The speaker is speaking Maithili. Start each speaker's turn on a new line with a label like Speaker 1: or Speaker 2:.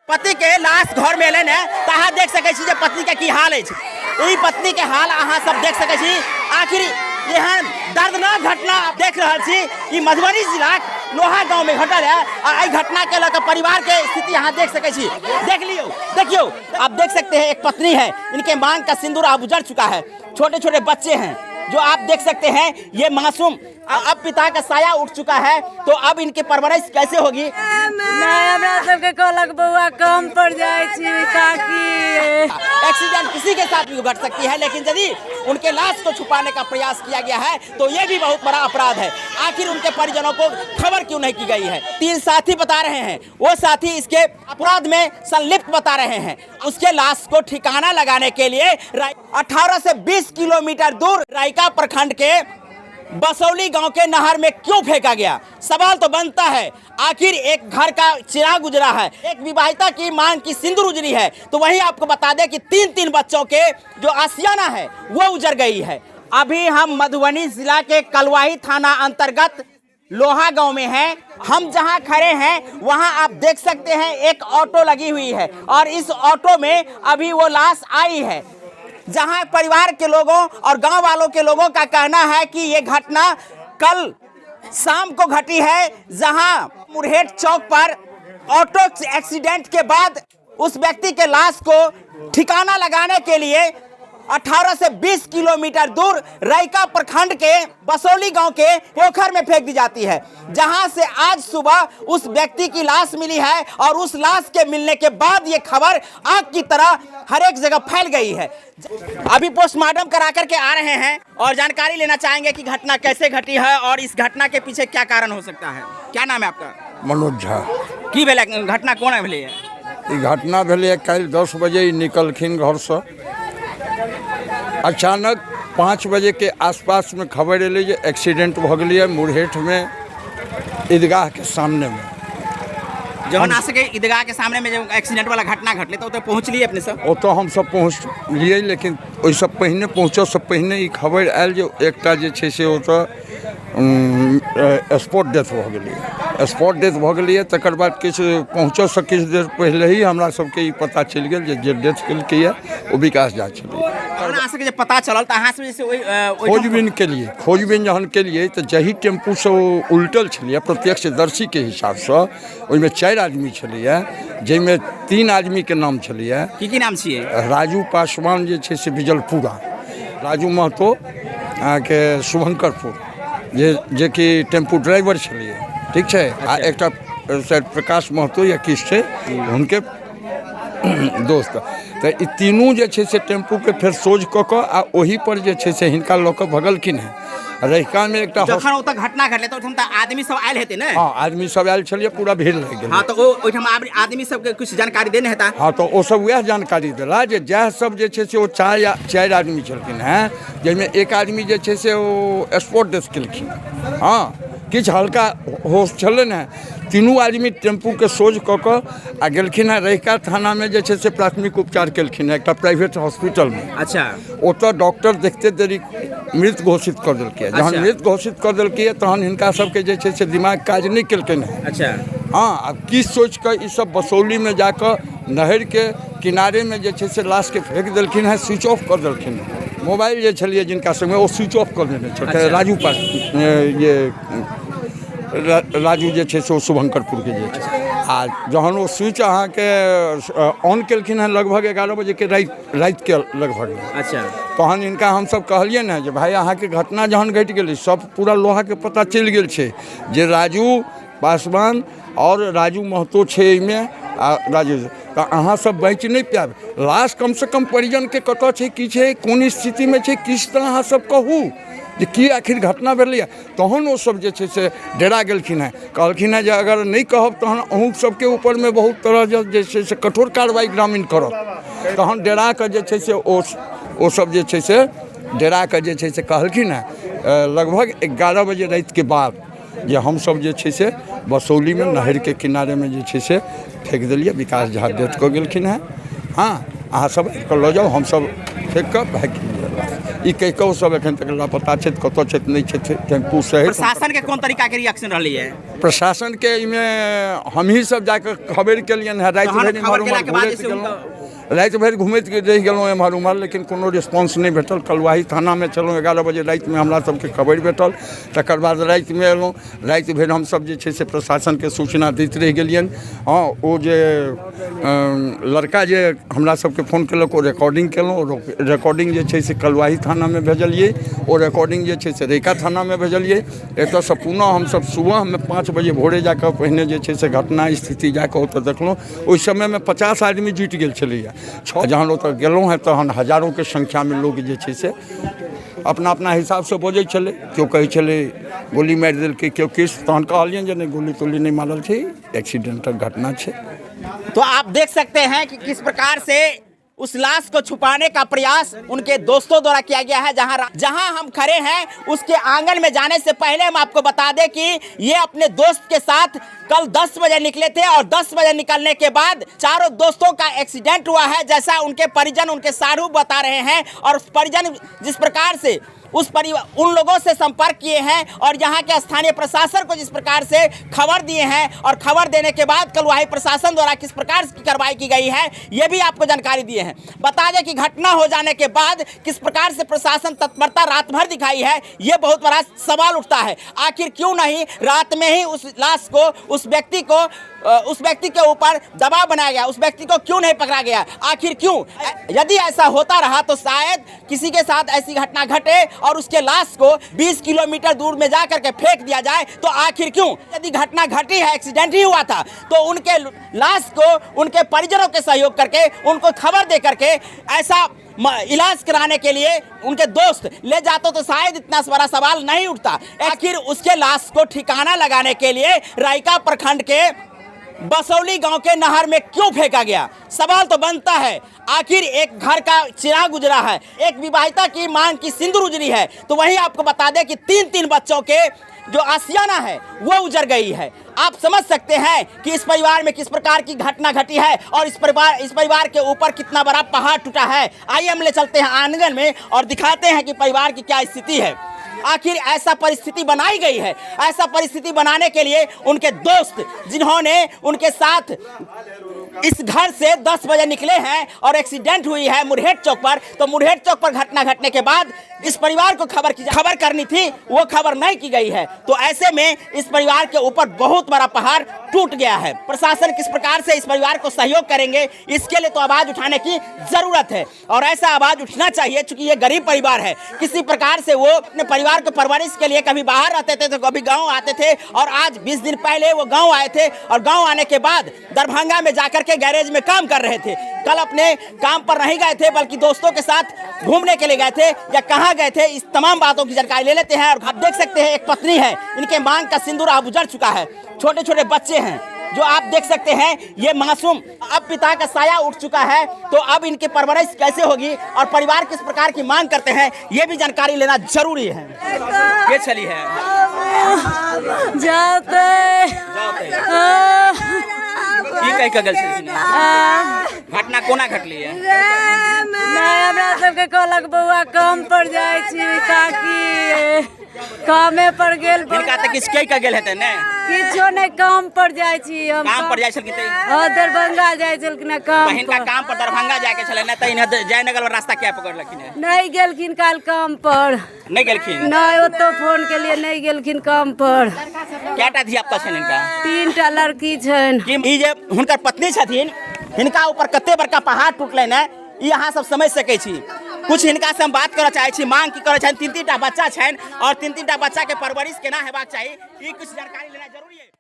Speaker 1: पति के लाश घर में एलनि है तऽ अहाँ देख सकै छी जे पत्नी के की हाल अछि। ई पत्नी के हाल अहाँ सब देख सकै छी। आखिर एहन दर्दनाक घटना देख रहल छी ई मधुबनी जिलाक लोहा गांव में घटल है आ एहि घटना के लऽ कऽ परिवार के स्थिति अहाँ देख सकै छी। देख लियौ, देखियौ, आप देख सकते हैं एक पत्नी है, इनके मांग का सिंदूर अब उजड़ चुका है। छोटे छोटे बच्चे हैं जो आप देख सकते हैं, ये मासूम अब पिता का साया उठ चुका है, तो अब इनकी परवरिश कैसे होगी।
Speaker 2: नहीं, हमरा सबके कहलक बौआ कम पर जाए छी काकी।
Speaker 1: एक्सीडेंट किसी के साथ भी घट सकती है, लेकिन यदि उनके लाश को छुपाने का प्रयास किया गया है तो ये भी बहुत बड़ा अपराध है। आखिर उनके परिजनों को खबर क्यों नहीं की गई है। 3 साथी बता रहे हैं, वो साथी इसके अपराध में संलिप्त बता रहे हैं। उसके लाश को ठिकाना लगाने के लिए 18 से 20 किलोमीटर दूर रायका प्रखंड के बसौली गांव के नहर में क्यों फेंका गया, सवाल तो बनता है। आखिर एक घर का चिराग उजरा है, एक विवाहिता की मांग की सिंदूर उजरी है, तो वहीं आपको बता दें कि 3-3 बच्चों के जो आशियाना है वो उजर गई है। अभी हम मधुबनी जिला के कलुआही थाना अंतर्गत लोहा गांव में हैं। हम जहां खड़े हैं वहां आप देख सकते हैं एक ऑटो लगी हुई है और इस ऑटो में अभी वो लाश आई है, जहां परिवार के लोगों और गांव वालों के लोगों का कहना है कि ये घटना कल शाम को घटी है, जहां मुरहेट चौक पर ऑटो एक्सीडेंट के बाद उस व्यक्ति के लाश को ठिकाना लगाने के लिए 18 से 20 किलोमीटर दूर रायका प्रखंड के बसौली गांव के पोखर में फेंक दी जाती है, जहां से आज सुबह उस व्यक्ति की लाश मिली है और उस लाश के मिलने के बाद ये खबर आग की तरह हर एक जगह फैल गई है। अभी पोस्टमार्टम करा करके आ रहे हैं और जानकारी लेना चाहेंगे कि घटना कैसे घटी है और इस घटना के पीछे क्या कारण हो सकता है। क्या नाम है आपका?
Speaker 3: मनोज झा।
Speaker 1: की भेलै घटना, कोना भेलै?
Speaker 3: ई घटना भेलै काल्हि 10 बजे ई निकलखिन घरसँ, अचानक 5 बजे के आसपास में खबर एलै जे एक्सीडेंट भऽ गेलैए मुरहेठमे ईदगाह के सामने में।
Speaker 1: जहन अहाँ सबके ईदगाह के सामने में जब एक्सीडेंट वाला घटना घटलै तऽ ओतऽ पहुँचलियै अपने सब?
Speaker 3: ओतऽ हमसब पहुँचलियै, लेकिन ओहिसँ पहिने पहुँचऽसँ पहिने ई खबर आयल जे एकटा जे छै से ओतऽ स्पॉट डेथ भऽ गेलैए। स्पॉट डेथ भऽ गेलैए, तकर बाद किछु पहुँचऽसँ किछु देर पहिले ही हमरा सबके ई पता चलि गेल जे डेथ केलकैए ओ विकास झा छलैए।
Speaker 1: तहन अहाँ सबके जे पता चलल तऽ अहाँ सब जे छै ओहि
Speaker 3: खोजबीन केलियै। खोजबीन जहन केलियै तऽ जाहि टेम्पूसँ ओ उलटल छलैए प्रत्यक्षदर्शीके हिसाबसँ ओहिमे 4 आदमी छलैए, जाहिमे 3 आदमीके नाम छलैए।
Speaker 1: की की नाम छियै?
Speaker 3: राजू पासवान जे छै से बिजलपुरा, राजू महतो अहाँके शुभंकरपुर, जेकि टेम्पू ड्राइवर छलैए, ठीक छै, आ एकटा शायद प्रकाश महतो या किछु छै हुनके दोस्त। तऽ ई तीनू जे छै से टेम्पूके फेर सोझ कऽ कऽ आ ओहिपर जे छै से हिनका लऽ कऽ भगलखिन हेँ। रहिकामे एकटा
Speaker 1: जखन ओतऽ घटना घटलै तऽ ओहिठाम तऽ आदमी सब आयल हेतै ने?
Speaker 3: हँ, आदमी सब आयल छलियै, पूरा भीड़ लागि गेलै।
Speaker 1: हँ, तऽ ओ ओहिठाम आदमी सबके किछु जानकारी देने हेता?
Speaker 3: हँ, तऽ ओ सब वएह जानकारी देला जे जएह सब जे छै से ओ 4 आदमी छलखिन हेँ, जाहिमे एक आदमी जे छै से ओ स्पॉट डेथ केलखिन। हँ, किछु हल्का होश छलनि हेँ। तीनू आदमी टेम्पूके सोझ कऽ कऽ आ गेलखिन हेँ रहिका थानामे जे छै से प्राथमिक उपचार केलखिन हेँ एकटा प्राइवेट हॉस्पिटलमे। ओतऽ डॉक्टर देखते देरी मृत घोषित कऽ देलकै। जहन मृत घोषित कऽ देलकै तहन हिनका सबके जे छै से दिमाग काज नहि केलकनि हेँ। हँ, आब की सोचि कऽ ई सब बसौलीमे जाकऽ नहरिके किनारेमे जे छै से लाशके फेंक देलखिन हेँ, स्विच ऑफ कऽ देलखिन हेँ। मोबाइल जे छलियै जिनका संगे ओ स्विच ऑफ कऽ देने छलखिन। राजू पास ये राजू जे छै से ओ शुभंकरपुरके जे छै, आ जहन ओ स्विच अहाँके ऑन केलखिन हेँ लगभग 11 बजेके रातिके लगभग, तहन हिनका हमसब कहलियनि हेँ जे भाय अहाँके घटना जहन घटि गेलै, सब पूरा लोहाके पता चलि गेल छै जे राजू पासवान आओर राजू महतो छै एहिमे आ राजू, तऽ अहाँ सब बचि नहि पायब। लाश कमसँ कम परिजनके कतऽ छै, की छै, कोन स्थितिमे छै, किछु तऽ अहाँ सब कहू जे की आखिर घटना भेलैए। तहन ओ सब जे छै से डेरा गेलखिन हेँ, कहलखिन हेँ जे अगर नहि कहब तहन अहूँ सबके ऊपरमे बहुत तरह जे छै से कठोर कार्रवाइ ग्रामीण करत। तहन डेरा कऽ जे छै से ओ सब जे छै से डेरा कऽ जे छै से कहलखिन हेँ लगभग 11 बजे रातिके बाद जे हमसब जे छै से बसौलीमे नहरिके किनारेमे जे छै से फेंक देलियै। विकास झा डेथ कऽ गेलखिन हेँ। हँ, अहाँ सब आबि कऽ लऽ जाउ, हमसब फेंक कऽ भागि गेलियै। छलै लाश। ई कहि कऽ ओ सब एखन तक लापता छथि, कतऽ छथि नहि छथि, टेम्पू सहित।
Speaker 1: प्रशासन के कोन तरीका के रिएक्शन रहलै है?
Speaker 3: प्रशासनके एहिमे हमही सब जाकऽ खबरि केलियनि हेँ। राति
Speaker 1: तहन
Speaker 3: भरि
Speaker 1: खबर
Speaker 3: इम्हर
Speaker 1: केला
Speaker 3: उम्हर
Speaker 1: के बाद
Speaker 3: घुरैत
Speaker 1: जे छै
Speaker 3: गेलहुँ, राति भरि घुमैत रहि गेलहुँ एम्हर उम्हर, लेकिन कोनो रिस्पॉन्स नहि भेटल। कलुआही थानामे छलहुँ, 11 बजे रातिमे हमरा सबके खबरि भेटल। तकर बाद रातिमे अयलहुँ, राति भरि हमसब जे छै से प्रशासनके सूचना दैत रहि गेलियनि। हँ, ओ जे लड़का जे हमरा सबके फोन केलक ओ रिकॉर्डिंग केलहुँ। ओ रिकॉर्डिंग जे छै से कलुआही थानामे भेजलियै, ओ रिकॉर्डिंग जे छै से रहिका थानामे भेजलियै। एतऽसँ पुनः हमसब सुबहमे 5 बजे भोरे जाकऽ पहिने जे छै से घटना स्थिति जाकऽ ओतऽ देखलहुँ। ओहि समयमे 50 आदमी जुटि गेल छलैए। जहन ओतऽ गेलहुँ हेँ तहन हजारोके संख्यामे लोक जे छै से अपना अपना हिसाबसँ बजै छलै। केओ कहै छलै गोली मारि देलकै, केओ किछु। तहन कहलियनि जे नहि, गोली तोली नहि मारल छै, एक्सीडेंटक घटना छै।
Speaker 1: तो आप देख सकते हैं कि किस प्रकार से उस लाश को छुपाने का प्रयास उनके दोस्तों द्वारा किया गया है। जहां जहां हम खड़े हैं उसके आंगन में जाने से पहले हम आपको बता दें कि ये अपने दोस्त के साथ कल 10 बजे निकले थे और 10 बजे निकलने के बाद चारों दोस्तों का एक्सीडेंट हुआ है, जैसा उनके परिजन, उनके साढ़ू बता रहे हैं। और परिजन जिस प्रकार से उस परिवार उन लोगों से संपर्क किए हैं और यहाँ के स्थानीय प्रशासन को जिस प्रकार से खबर दिए हैं और खबर देने के बाद कलुआही प्रशासन द्वारा किस प्रकार की कार्रवाई की गई है, ये भी आपको जानकारी दिए हैं। बता दें कि घटना हो जाने के बाद किस प्रकार से प्रशासन तत्परता रात भर दिखाई है, ये बहुत बड़ा सवाल उठता है। आखिर क्यों नहीं रात में ही उस लाश को, उस व्यक्ति को, उस व्यक्ति के ऊपर दबाव बनाया गया, उस व्यक्ति को क्यों नहीं पकड़ा गया, आखिर क्यों? यदि ऐसा होता रहा तो शायद किसी के साथ ऐसी घटना घटे और उसके लाश को 20 किलोमीटर दूर में जा करके फेंक दिया जाए, तो आखिर क्यों? यदि घटना घटी है, एक्सीडेंट ही हुआ था, तो उनके लाश को उनके परिजनों के सहयोग करके, उनको खबर दे करके ऐसा इलाज कराने के लिए उनके दोस्त ले जाते तो शायद इतना बड़ा सवाल नहीं उठता। आखिर उसके लाश को ठिकाना लगाने के लिए रायका प्रखंड के बसौली गांव के नहर में क्यों फेंका गया, सवाल तो बनता है। आखिर एक घर का चिराग गुजरा है, एक विवाहिता की मांग की सिंदूर उजरी है, तो वहीं आपको बता दें कि 3-3 बच्चों के जो आशियाना है वो उजर गई है। आप समझ सकते हैं कि इस परिवार में किस प्रकार की घटना घटी है और इस परिवार के ऊपर कितना बड़ा पहाड़ टूटा है। आइए हम ले चलते हैं आंगन में और दिखाते हैं कि परिवार की क्या स्थिति है। आखिर ऐसा परिस्थिति बनाई गई है, ऐसा परिस्थिति बनाने के लिए उनके दोस्त जिन्होंने उनके साथ इस घर से 10 बजे निकले हैं और एक्सीडेंट हुई है मुरहेट चौक पर, तो मुरहेट चौक पर घटना घटने के बाद जिस परिवार को खबर करनी थी वो खबर नहीं की गई है। तो ऐसे में इस परिवार के ऊपर बहुत बड़ा पहाड़ टूट गया है। प्रशासन किस प्रकार से इस परिवार को सहयोग करेंगे, इसके लिए तो आवाज़ उठाने की जरूरत है और ऐसा आवाज़ उठना चाहिए। चूंकि ये गरीब परिवार है, किसी प्रकार से वो अपने परिवार को परवरिश के लिए कभी बाहर रहते थे तो कभी गाँव आते थे और आज 20 दिन पहले वो गाँव आए थे और गाँव आने के बाद दरभंगा में जाकर के गैरेज में काम कर रहे थे। कल अपने काम पर नहीं गए थे बल्कि दोस्तों के साथ घूमने के लिए गए थे या कहाँ गए थे, इस तमाम बातों की जानकारी ले लेते हैं। और आप देख सकते हैं एक पत्नी है, इनके मांग का सिंदूर अब उजड़ चुका है, छोटे छोटे बच्चे हैं जो आप देख सकते हैं ये मासूम, अब पिता का साया उठ चुका है, तो अब इनकी परवरिश कैसे होगी और परिवार किस प्रकार की मांग करते हैं, ये भी जानकारी लेना जरूरी है। ये चली है
Speaker 2: जाते
Speaker 1: की कह के गेल छलखिन? घटना कोना घटली है?
Speaker 2: नहि, हमरा सबके कहलक बौआ काम पर जाइ छी काकी, कामे पर गेल।
Speaker 1: हिनका तऽ किछु कहि के गेल हेतै ने?
Speaker 2: किछो नहि, काम पर जाइ छी हम।
Speaker 1: काम पर जाइ छलखिन तऽ?
Speaker 2: हँ, दरभंगा जाइ छलखिन हँ काम
Speaker 1: हिनका
Speaker 2: पर।
Speaker 1: काम पर दरभंगा जाके छलै ने, तऽ इन्हें जयनगर वाला रास्ता किया पकड़लखिन है?
Speaker 2: नहि गेलखिन काल्हि काम पर।
Speaker 1: नहि गेलखिन?
Speaker 2: नहि, ओतौ फोन केलियै, नहि गेलखिन काम पर।
Speaker 1: कएटा धिया पुता छनि हिनका?
Speaker 2: 3टा लड़की छनि।
Speaker 1: कि ई जे हुनकर पत्नी छथिन, हिनका ऊपर कते बड़का पहाड़ टूटलनि है, ई अहाँ सब समझ सकै छी। कुछ हिनका से हम बात करऽ चाहै छी, मांग की करऽ छनि, 3-3टा बच्चा छनि और 3-3टा बच्चा के परवरिश केना हेबाक चाही, ई कुछ जानकारी लेना जरूरी है।